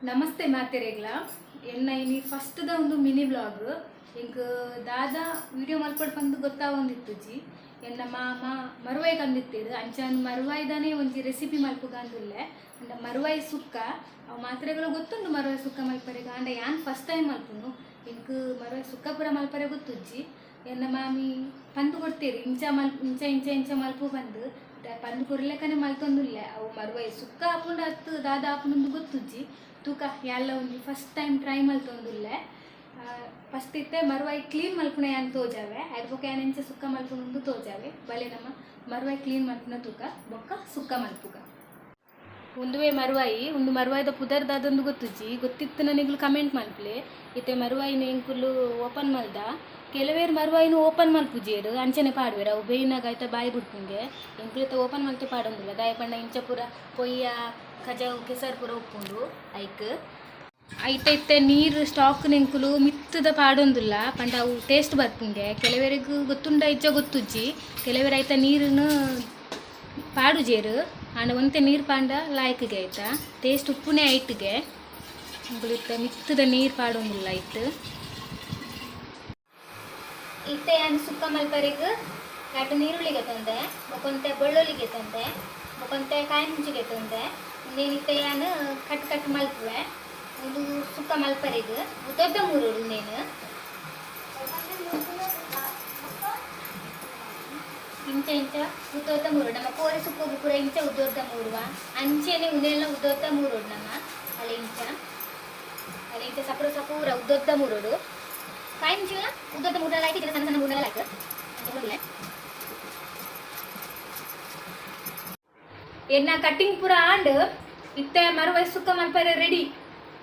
ನಮಸ್ತೆ ಮಾತೆರೆಗ್ಲ. ಎನ್ನ ಇನಿ ಫಸ್ಟ್ದ ಒಂದು ಮಿನಿ ಬ್ಲಾಗ್. ಎಂಕ್ ದಾದ ವಿಡಿಯೋ ಮಲ್ಪಡ್ ಪಂದ್ ಗೊತ್ತಾವೊಂದಿತ್ತುಜಿ. ಎನ್ನ ಮಾಮ ಮರುವಾಯಿ ಕಂದಿತ್ತೇರು, ಅಂಚಾನ್ ಮರುವಾಯಿದಾನೆ ಒಂಜಿ ರೆಸಿಪಿ ಮಲ್ಪುಗ ಅಂದುಲ್ಲೆ. ಅಂಡ ಮರುವಾಯಿ ಸುಕ್ಕ ಅವು ಮಾತ್ರೆಗಳು ಗೊತ್ತುಂಡು. ಮರುವಾಯಿ ಸುಕ್ಕ ಮಲ್ಪರೆಗ ಅಂಡ ಯಾನ್ ಫಸ್ಟ್ ಟೈಮ್ ಮಲ್ಪುನು. ಎಂಕ್ ಮರುವಾಯಿ ಸುಕ್ಕ ಪೂರ ಮಲ್ಪರೆ ಗೊತ್ತುಜ್ಜಿ. ಎನ್ನ ಮಾಮಿ ಪಂದು ಕೊಡ್ತೇರು, ಇಂಚ ಮಲ್ ಇಂಚ ಇಂಚ ಇಂಚ ಮಲ್ಪು ಪಂದು. ಪಂದು ಕೊರ್ಲೆಕನೆ ಮಲ್ತೊಂದುಲ್ಲೆ. ಅವು ಮರುವಾಯಿ ಸುಕ್ಕ ಆಪುಂಡು ಅತ್ತು ದಾದ ಆಪುಂಡು ಗೊತ್ತುಜ್ಜಿ. ತೂಕ, ಯಾನ್ಲ ಒಂಜಿ ಫಸ್ಟ್ ಟೈಮ್ ಟ್ರೈ ಮಲ್ತೊಂದುಲ್ಲೆ. ಫಸ್ಟ್ ಇತ್ತೆ ಮರುವಾಯಿ ಕ್ಲೀನ್ ಮಲ್ಪುನ ಯಾನ್ ತೋಜಾವೆ, ಅದ್ ಬೊಕ್ಕ ಯಾನ್ ಎಂಚ ಸುಕ್ಕ ಮಲ್ಪುನು ತೋಜಾವೆ. ಬಲೆ, ನಮ್ಮ ಮರುವಾಯಿ ಕ್ಲೀನ್ ಮಲ್ಪುನ ತೂಕ, ಬೊಕ್ಕ ಸುಕ್ಕ ಮಲ್ಪುಗ. ಉಂದುವೇ ಮರುವಾಯಿ. ಉಂದು ಮರುವಾಯಿದ ಪುದರ್ ದಾದೊಂದು ಗೊತ್ತುಜ್ಜಿ. ಗೊತ್ತಿತ್ತು ನನಗ್ಲು ಕಮೆಂಟ್ ಮಲ್ಪಲೆ. ಇತ್ತೆ ಮರುವಾಯಿನ ಎಂಕುಲು ಓಪನ್ ಮಲ್ದ. ಕೆಲವೇರು ಮರುವಾಯಿನ ಓಪನ್ ಮಲ್ಪುಜೇರು, ಅಂಚನೆ ಪಾಡುವೆರು. ಅವು ಬೇಯ್ನಾಗ ಆಯ್ತಾ ಬಾಯಿ ಬಿಡ್ಪುಂಗೆ. ಎಂಕುಲು ಇತ್ತೆ ಓಪನ್ ಮಲ್ತೆ ಪಾಡೊಂದಿಲ್ಲ. ದಾಯ ಪಂಡ ಇಂಚ ಪೂರ ಪೊಯ್ಯ ಕಜವು ಕೆಸರು ಪೂರ ಉಪ್ಪುಂಡು ಐಕ್. ಐತೆ ಇತ್ತೆ ನೀರು ಸ್ಟಾಕ್ ನೆಂಕುಲು ಮಿತ್ತದ ಪಾಡೊಂದುಲ್ಲ. ಪಂಡ ಅವು ಟೇಸ್ಟ್ ಬರ್ಪುಂಗೆ. ಕೆಲವರಿಗೆ ಗೊತ್ತುಂಡ ಇಜ್ಜ ಗೊತ್ತುಜ್ಜಿ. ಕೆಲವರು ಐತ ನೀರನ್ನು ಪಾಡುಜೇರು. ಆಂಡ ಒಂತೆ ನೀರು ಪಾಂಡ ಲಾಯ್ಕ್ಗೆ ಆಯ್ತಾ ಟೇಸ್ಟ್ ಉಪ್ಪುನೇ ಐಟ್ಗೆ. ಎಂಕುಲು ಇತ್ತೆ ಮಿತ್ತದ ನೀರು ಪಾಡೊಂದುಲ್ಲ ಐಟ್. ಇತ್ತೆ ಯಾನ್ ಸುಕ್ಕ ಮಲ್ಪರೆಗ್ ರಡ್ಡ್ ನೀರುಳ್ಳಿಗೆ ತಂದೆ, ಬೊಕೊಂತೆ ಬೆಳ್ಳುಳ್ಳಿಗೆ ತಂದೆ, ಬೊಕೊಂತೆ ಕಾಯಿ ಮುಂಚಿಗೆ ತಂದೆ. ಉಂದೇನ್ ಇತ್ತೆ ಯಾನ್ ಕಟ್ ಕಟ್ ಮಲ್ಪುವೆ. ಉಂದು ಸುಕ್ಕ ಮಲ್ಪರೆಗ್ ಉದ್ದೊದ್ದ ಮೂರೋಡು ಉಂದೇನು. ಇಂಚ ಇಂಚ ಉದ್ದೊದ್ದ ಮೂರೋಡು. ನಮ್ಮ ಕೋರಿ ಸುಕ್ಕೋಗು ಪೂರ ಇಂಚ ಉದ್ದೊದ್ದ ಮೂರುವ ಅಂಚೆನೆ ಉಂದೆಲ್ಲ ಉದ್ದೊದ್ದ ಮೂರೋಡು ನಮ್ಮ. ಅಲ್ಲ, ಇಂಚ ಅಲ್ಲ, ಇಂಚ ಸಪುರ ಸಪೂರ ಉದ್ದೊದ್ದ ಮೂರೋಡು. ಕಾಯಿ ಮುಂಚಿಲ್ಲ ಉದ್ದೊದ್ದ ಮೂರಲ್ಲ ಆಯ್ತು, ಸಣ್ಣ ಸಣ್ಣ ಮೂರಲ್ಲ ಆಯ್ತು. ಎನ್ನ ಕಟ್ಟಿಂಗ್ ಪೂರ ಆಂಡ್. ಇತ್ತೆ ಮರುವೈ ಸುಕ್ಕ ಮಲ್ಪರೆ ರೆಡಿ.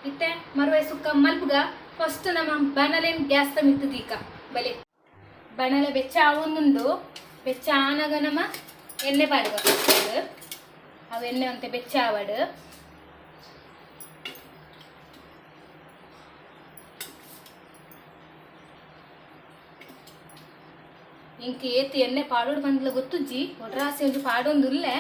ಇತ್ತೆ ಮರುವೈ ಸುಕ್ಕ ಮಲ್ಪುಗ. ಫಸ್ಟ್ ನಮ್ಮ ಬಣಲೆನ್ ಗ್ಯಾಸ್ ತ ಮಿತ್ತು ದೀಕ. ಬಲೆ, ಬಣಲೆ ಬೆಚ್ಚ ಆವೊಂದುಂಡು. ಬೆಚ್ಚ ಆನಗ ನಮ್ಮ ಎಣ್ಣೆ ಪಾಡುಗ ಫಸ್ಟ್. ಅವು ಎಣ್ಣೆ ಅಂತೆ ಬೆಚ್ಚ ಆವಡು. ಇಂಕ್ ಏತ್ ಎಣ್ಣೆ ಪಾಡೋಡು ಬಂದ್ಲ ಗೊತ್ತುಜ್ಜಿ. ಒಟ್ರಾಸಿ ಒಂಜಿ ಪಾಡೊಂದುಲ್ಲೆ.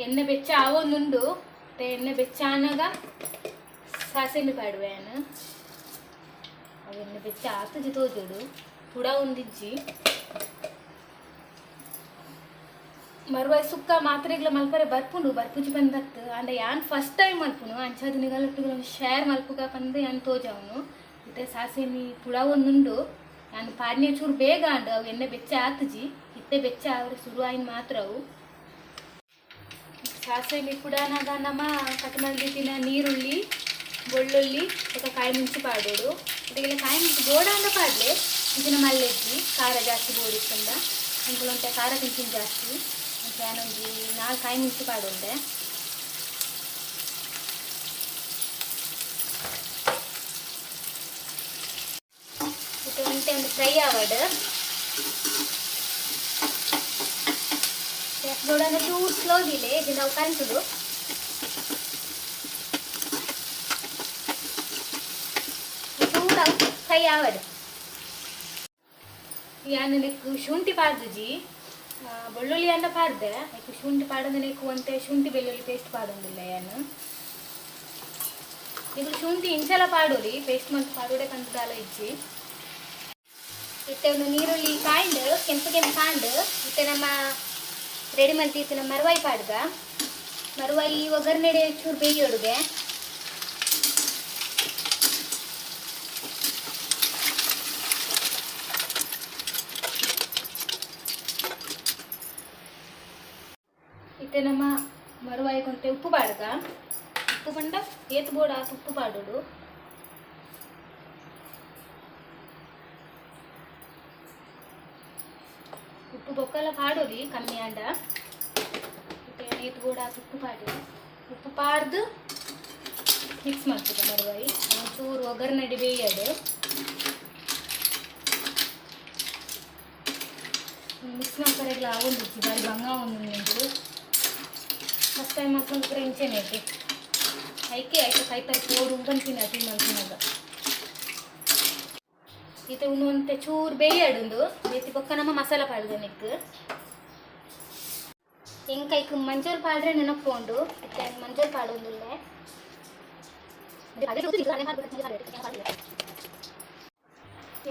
ಎಣ್ಣೆ ಬೆಚ್ಚ ಆವೊಂದುಂಡು. ಮತ್ತೆ ಎಣ್ಣೆ ಬೆಚ್ಚ ಆನಗ ಸಾಸೆಮಿ ಪಾಡುವೆ ಯಾನ್. ಅವು ಎಣ್ಣೆ ಬೆಚ್ಚ ಆತುಜಿ ತೋಜೋಡು, ಪುಡ ಒಂದಿಜ್ಜಿ. ಮರುವಾಯಿ ಸುಕ್ಕ ಮಾತ್ರೆಗ್ಲ ಮಲ್ಪರೆ ಬರ್ಪುಂಡು, ಬರ್ಪುಜಿ ಬಂದತ್ತು. ಅಂಡ ಯಾನ್ ಫಸ್ಟ್ ಟೈಮ್ ಮಲ್ಪುನು. ಅಂಚಾದ್ ನಿಗಲೊಟ್ಟುಗು ಶೇರ್ ಮಲ್ಪುಗ ಪಂದ್ ಯಾನ್ ತೋಜಾವುನು. ಇತ್ತೆ ಸಾಸೆಮಿ ಪುಡ ಒಂದುಂಡು. ಯಾನ್ ಪಾಡ್ನೆ ಚೂರು ಬೇಗ ಆಂಡ್. ಅವು ಎಣ್ಣೆ ಬೆಚ್ಚ ಆತುಜಿ. ಇತ್ತೆ ಬೆಚ್ಚ ಆವರೆ ಶುರು ಆಯಿನ ಮಾತ್ರ ಅವು. ಸಾಸೆಮಿ ಪುಡಾನಾಗ ನಮ್ಮ ಕಟ್ ಮಲ್ದಿತ್ತಿನ ನೀರುಳ್ಳಿ, ಬೆಳ್ಳುಳ್ಳಿ ಬೊಕ ಕಾಯಿ ಮುಂಚಿ ಪಾಡೋಡು. ಇದಕ್ಕೆಲ್ಲ ಕಾಯಿ ಮುಂಚಿ ಬೋಡಾಂಡ ಪಾಡ್ಲೆ, ಇಂಚಿನ ಮಲ್ಲೆಜ್ಜಿ. ಖಾರ ಜಾಸ್ತಿ ಬೋಡಿತ್ತುಂಡ ಎಂಕುಲು ಒಂತೆ ಖಾರ ತಿಂಚಿನ ಜಾಸ್ತಿ. ಅಂಚ ಯಾನೊಂಜಿ ನಾಲ್ ಕಾಯಿ ಮುಂಚಿ ಪಾಡೊಂದೆ. ಇತ್ತೆ ಒಂತೆ ಒಂದು ಫ್ರೈ ಆವಡ್. ಬೋಡಾಂಡ ಚೂರು ಸ್ಲೋ ದೀಲೆ, ಇಜ್ಜಿಂಡ ಅವು ಕಂತುಂಡು. ಚೂರು ಅವು ಫ್ರೈ ಆವಡ್. ಯಾನ್ ನೆಕ್ಕ್ ಶುಂಠಿ ಪಾಡ್ದುಜಿ. ಬೆಳ್ಳುಳ್ಳಿ ಅಂಡ ಪಾಡ್ದೆ. ಐಕ್ ಶುಂಠಿ ಪಾಡಂದೆ ನೆಕ್ಕ್ ಒಂತೆ ಶುಂಠಿ ಬೆಳ್ಳುಳ್ಳಿ ಪೇಸ್ಟ್ ಪಾಡೊಂದುಲ್ಲೆ ಯಾನ್. ನಿಕುಲು ಶುಂಠಿ ಇಂಚಲ ಪಾಡೊಲಿ, ಪೇಸ್ಟ್ ಮಲ್ತ್ ಪಾಡೊಡೆ ಪಂದ್ ದಾಲ ಇಜ್ಜಿ. ಇತ್ತೆ ಒಂದು ನೀರುಳ್ಳಿ ಕಾಂಡ್ ಕೆಂಪು ಕೆಂಪು ಕಾಂಡ್. ಇತ್ತೆ ನಮ್ಮ ರೆಡಿ ಮಲ್ತಿತ್ತಿನ ಮರುವಾಯಿ ಪಾಡ್ಗ. ಮರುವಾಯಿ ಒಗ್ಗರಣೆಡೆ ಚೂರು ಬೇಯೋಡುಗೆ. ಇತ್ತೆ ನಮ್ಮ ಮರುವಾಯಿ ಕೊಂತೆ ಉಪ್ಪು ಪಾಡ್ಗ. ಉಪ್ಪು ಪಂಡ ಏತ್ ಬೋಡ ಆತ್ ಉಪ್ಪು ಪಾಡೊಡು. ಉಪ್ಪು ಬೊಕ್ಕಲ ಪಾಡೊಲಿ ಕಮ್ಮಿ ಆಂಡ. ಇತ್ತೆ ಏತ್ ಬೋಡ ಆತ್ ಉಪ್ಪು ಪಾಡಿ. ಉಪ್ಪು ಪಾಡ್ದು ಮಿಕ್ಸ್ ಮಲ್ಪುಗ. ಮರುವಾಯಿ ಒಂಚೂರು ಒಗ್ಗರಣೆಡೆ ಬೇಯಡ್. ಮಿಕ್ಸ್ ಮಲ್ಪರೆಗ್ಲ ಆವೊಂದಿಜ್ಜಿ, ಬಾರಿ ಬಂಗ ಆವೊಂದುಂಡು. ಫಸ್ಟ್ ಟೈಮ್ ಮಲ್ಪುನ ಪೂರ ಇಂಚೆನೆ ಐತೆ. ಐಕೆ ಐತೆ ಕೈತಲ್ ಪೋಡು ಪನ್ಪಿನ ಟೀ ಮಲ್ಪುನಗ. ಇತ್ತೆ ಉಂದು ಒಂತೆ ಚೂರು ಬೇಯಡ್. ಉಂದು ಬೇತಿ ಬೊಕ್ಕ ನಮ್ಮ ಮಸಾಲ ಪಾಡ್ದ ನೆಕ್ಕ್. ಎಂಕೈಕ್ ಮಂಜೋಲ್ ಪಾಡ್ರೆ ನೆನಪೋಂಡು. ಇತ್ತೆ ಮಂಜೋಲ್ ಪಾಡೊಂದುಲ್ಲೆ.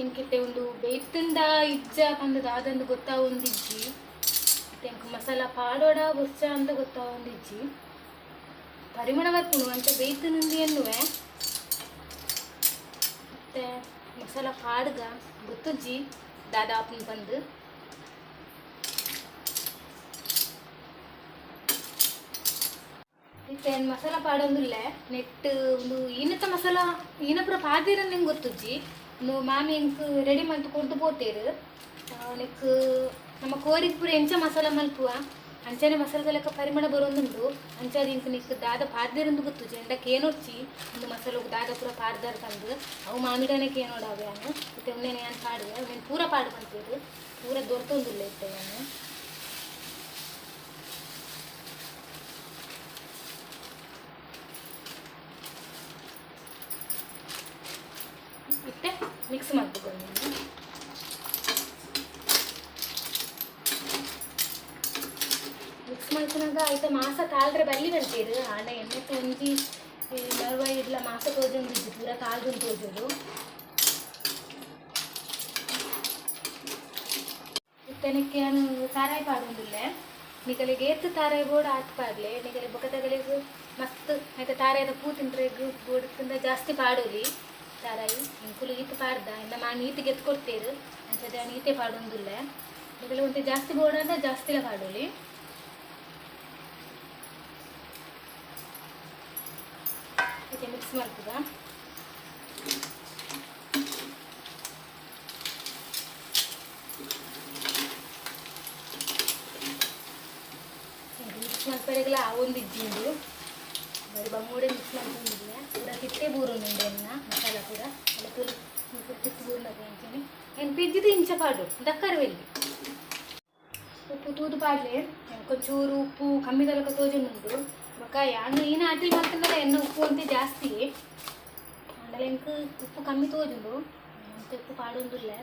ಎಂಕಿತ್ತೆ ಒಂದು ಬೇಯ್ತುಂಡ ಇಜ್ಜ ಪಂದ್ ದಾದಂದು ಗೊತ್ತಾವೊಂದಿಜ್ಜಿ. ಇತ್ತೆ ಎಂಕ್ ಮಸಾಲ ಪಾಡೋಡ ಬೊರ್ಚ ಅಂತ ಗೊತ್ತಾವೊಂದಿಜ್ಜಿ. ಪರಿಮಳ ಬರ್ಪುಂಡು ಅಂಚ ಬೇಯ್ತುನುಂದು ಎನ್ನುವೆ. ಮತ್ತೆ ಮಸಾಲ ಪಾಡ್ಗ, ಗೊತ್ತುಜ್ಜಿ ದಾದ ಆಪುಂಡು ಪಂದ್. ಇತ್ತೆ ಮಸಾಲ ಪಾಡೊಂದುಲ್ಲೆ. ನೆಟ್ ಒಂದು ಈನತ ಮಸಾಲ ಈನ ಪೂರ ಪಾಡ್ದಿರನ್ ಎಂಕ್ ಗೊತ್ತುಜ್ಜಿ. ಉಂದು ಮಾಮಿ ಎಂಕ್ ರೆಡಿ ಮಲ್ತ್ ಕೊರ್ದು ಪೋತೇರು. ನೆಕ್ ನಮ್ಮ ಕೋರಿಗ್ ಪೂರ ಎಂಚ ಮಸಾಲ ಮಲ್ಪುವ ಅಂಚನೆ ಮಸಾಲದ ಲೆಕ್ಕ ಪರಿಮಳ ಬರೋಂದುಂಡು. ಅಂಚಾದ್ ಎಂಕ್ ನೆಕ್ ದಾದ ಪಾಡ್ದಿರಂದು ಗೊತ್ತುಜ್ಜಿ. ಎಂಡ ಕೇನೊಡ್ಚಿ ಉಂದು ಮಸಾಲಗ್ ದಾದ ಪೂರ ಪಾಡ್ದಾರ್ ಪಂದ್. ಅವು ಮಾಮಿಡನೆ ಕೇನೋಡಾವೆ ಯಾನ್. ಇತ್ತೆ ಉಂದೆನ್ ಯಾನ್ ಪಾಡುವೆ, ಉಂದೆನ್ ಪೂರ ಪಾಡು ಪನ್ಪೆರ್. ಪೂರ ದೊರ್ತೊಂದುಲ್ಲೆ ಇತ್ತೆ ಯಾನ್. ಇತ್ತೆ ಮಿಕ್ಸ್ ಮಲ್ಪುಗೊಂಡು ಮಿಕ್ಸ್ ಮಲ್ಪುನಗ ಐತ ಮಾಸ ತಾಳ್ರೆ ಬಲ್ಲಿ ಪನ್ಪೆರ್. ಆಂಡ ಎಣ್ಣೆತ ಒಂಜಿ ಮರ್ವಾಯಿ ಇಡ್ಲ ಮಾಸ ತೋಜೊಂದಿಜ್ಜಿ, ಪೂರ ತಾಳ್ದುಂದು ತೋಜೊಡು. ಇತ್ತೆ ನೆಕ್ಕೆ ಯಾನ್ ತಾರಾಯಿ ಪಾಡೊಂದುಲ್ಲೆ. ನಿಕಲೆಗ್ ಏತ್ ತಾರಾಯಿ ಬೋಡು ಆತ್ ಪಾಡ್ಲೆ. ನಿಕಲೆ ಬೊಕದಗಲೆಗ್ ಮಸ್ತ್ ಐತ ತಾರಾಯಿದ ಪೂ ತಿಂಡ್ರೆಗ್ ಬೋಡಿತ್ತುಂಡ ಜಾಸ್ತಿ ಪಾಡೊಲಿ ತಾರಾಯಿ. ಎಂಕುಲು ಈತ್ ಪಾಡ್ದ, ಎನ್ನ ಮಾಮಿ ಈತ್ ಗೆತ್ತ್ ಕೊರ್ತೆರ್, ಅಂಚಾದ್ ಯಾನ್ ಈತೆ ಪಾಡೊಂದುಲ್ಲೆ. ನಿಕಲೆ ಒಂತೆ ಜಾಸ್ತಿ ಬೋಡಾಂಡ ಜಾಸ್ತಿಲ ಪಾಡೊಲಿ. ಇತ್ತೆ ಮಿಕ್ಸ್ ಮಲ್ಪುಗ. ಮಿಕ್ಸ್ ಮಲ್ಪರೆಗ್ಲ ಆವೊಂದಿಜ್ಜಿಂದು, ಬರಿ ಬಮ್ಮೂಡೆ ಮಿಕ್ಸ್ ಮಲ್ತೊಂದಿಲ್ಲ. ಪೂರ ಕಿತ್ತೆ ಬೂರೊಂದುಂಡು ಎನ್ನ ಮಸಾಲ ಪೂರ. ಅಲ್ಲ ತುಲಿ ಕಿತ್ತು ಬೂರ್ನಗ ಅಂಚನೆ ಏನು ಪಿಜ್ಜಿದು ಇಂಚ ಪಾಡು ದಕ್ಕರವೆಲ್ಲಿ. ಉಪ್ಪು ತೂದು ಪಾಡ್ಲೆ. ಒಂಚೂರು ಉಪ್ಪು ಕಮ್ಮಿ ತಲಕ ತೋಜೊಂದುಂಡು. ಬೊಕ್ಕ ಯಾನ್ ಈನ ಅಟಿಲ್ ಮಲ್ತುಂಡಲ ಎನ್ನ ಉಪ್ಪು ಒಂತೆ ಜಾಸ್ತಿ. ಆಂಡಲ ಎಂಕ್ ಉಪ್ಪು ಕಮ್ಮಿ ತೋಜುಂಡು, ಒಂತೆ ಉಪ್ಪು ಪಾಡೊಂದುಲ್ಲೆ.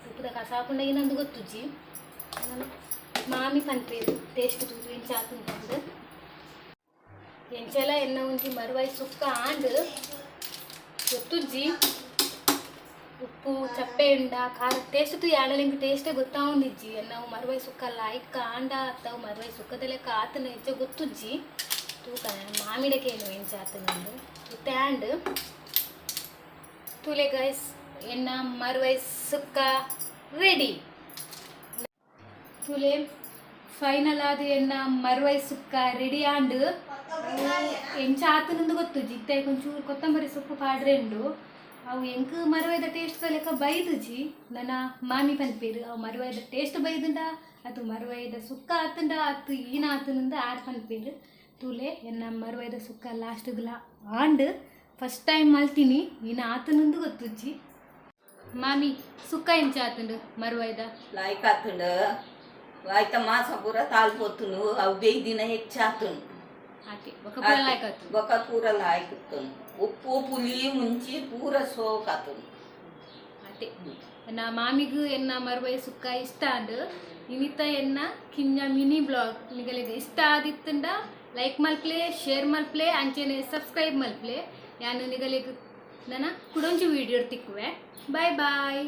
ಉಪ್ಪುದ ಕಸ ಆಪುಂಡ ಏನಂದು ಗೊತ್ತುಜ್ಜಿ. ಮಾಮಿ ಪನ್ಪೆರ್ ಟೇಸ್ಟ್ ತೂದು ಎಂಚ ಆತುಂಡು ಪಂದ್. ಎಂಚಲ ಎನ್ನ ಒಂಜಿ ಮರುವಾಯಿ ಸುಕ್ಕ ಆಂಡ್. ಗೊತ್ತುಜ್ಜಿ ಉಪ್ಪು ಚಪ್ಪೆ ಉಂಡ ಖಾರ ಟೇಸ್ಟ್ ತು ಯಾಡಲ ಎಂಕ್ ಟೇಸ್ಟೇ ಗೊತ್ತಾವೊಂದಿಜ್ಜಿ. ಎನ್ನವು ಮರುವಾಯಿ ಸುಕ್ಕ ಲಾಯ್ಕ್ ಆಂಡ ಅತ್ತವು ಮರುವಾಯಿ ಸುಕ್ಕದ ಲೆಕ್ಕ ಆತನ ಎಂಚ ಗೊತ್ತುಜ್ಜಿ. ತೂಕ ಮಾಮಿಡಕೇನು ಎಂಚ ಆತುಂಡು. ಇತ್ತೆ ಆಂಡ್ ತೂಲೆ ಗೈಸ್, ಎನ್ನ ಮರುವಾಯಿ ಸುಕ್ಕ ರೆಡಿ. ತೂಲೆ, ಫೈನಲ್ ಆದ್ ಎನ್ನ ಮರುವಾಯಿ ಸುಕ್ಕ ರೆಡಿ ಆಂಡ್. ಎಂಚ ಆತುಂದು ಗೊತ್ತುಜ್ಜಿ. ಇತ್ತೆ ಒಂಚೂರು ಕೊತ್ತಂಬರಿ ಸೊಪ್ಪು ಪಾಡ್ರೆ ಉಂಡು. ಅವು ಎಂಕ್ ಮರುವಾಯಿದ ಟೇಸ್ಟ್ ಲೆಕ್ಕ ಬೈದುಜಿ. ನನ ಮಾಮಿ ಪನ್ಪೆರ್ ಅವು ಮರುವಾಯಿದ ಟೇಸ್ಟ್ ಬೈದುಂಡ ಅದು ಮರುವಾಯಿದ ಸುಕ್ಕ ಆತುಂಡ ಅತ್ತು ಈನ ಆತುಂಡ ಆರ್ ಪನ್ಪೆರ್. ತೂಲೆ, ಎನ್ನ ಮರುವಾಯಿದ ಸುಕ್ಕ ಲಾಸ್ಟ್ಗ್ಲ ಆಂಡ್. ಫಸ್ಟ್ ಟೈಮ್ ಮಲ್ತೀನಿ, ಈನ ಆತುಂದು ಗೊತ್ತುಜ್ಜಿ. ಮಾಮಿ, ಸುಕ್ಕ ಎಂಚ ಆತುಂಡು ಮರುವಾಯಿದ? ಲಾಯ್ಕ್ ಆತುಂಡು. ಆಯ್ತ ಮಾಸ ಪೂರ ತಾಲ್ಪೊತ್ತುಂಡು. ಅವು ಬೇಯ್ದಿನ ಹೆಚ್ಚಾತುಂಡು. ಆತೆ ಬೊಕ ಪೂರ ಲಾಯ್ಕ್ ಆತುಂಡು. ಬೊಕ ಪೂರ ಲಾಯ್ಕ್ ಇತ್ತುಂಡು. ಉಪ್ಪು ಪುಲಿ ಮುಂಚಿ ಪೂರ ಸೋಕ್ ಆತುಂಡು. ಆತೆ, ಎನ್ನ ಮಾಮಿಗೂ ಎನ್ನ ಮರುವಾಯಿ ಸುಕ್ಕ ಇಷ್ಟ ಆಂಡ್. ಇನಿತ ಎನ್ನ ಕಿಂಜ ಮಿನಿ ಬ್ಲಾಗ್ ನಿಗಲೆಗ್ ಇಷ್ಟ ಆದಿತ್ತುಂಡ ಲೈಕ್ ಮಲ್ಪ್ಲೆ, ಶೇರ್ ಮಲ್ಪ್ಲೆ, ಅಂಚೆನೆ ಸಬ್ಸ್ಕ್ರೈಬ್ ಮಲ್ಪ್ಲೆ. ಯಾನು ನಿಗಲೆಗ್ ನನ ಕುಡೊಂಜಿ ವೀಡಿಯೋ ತಿಕ್ಕುವೆ. Boy boy.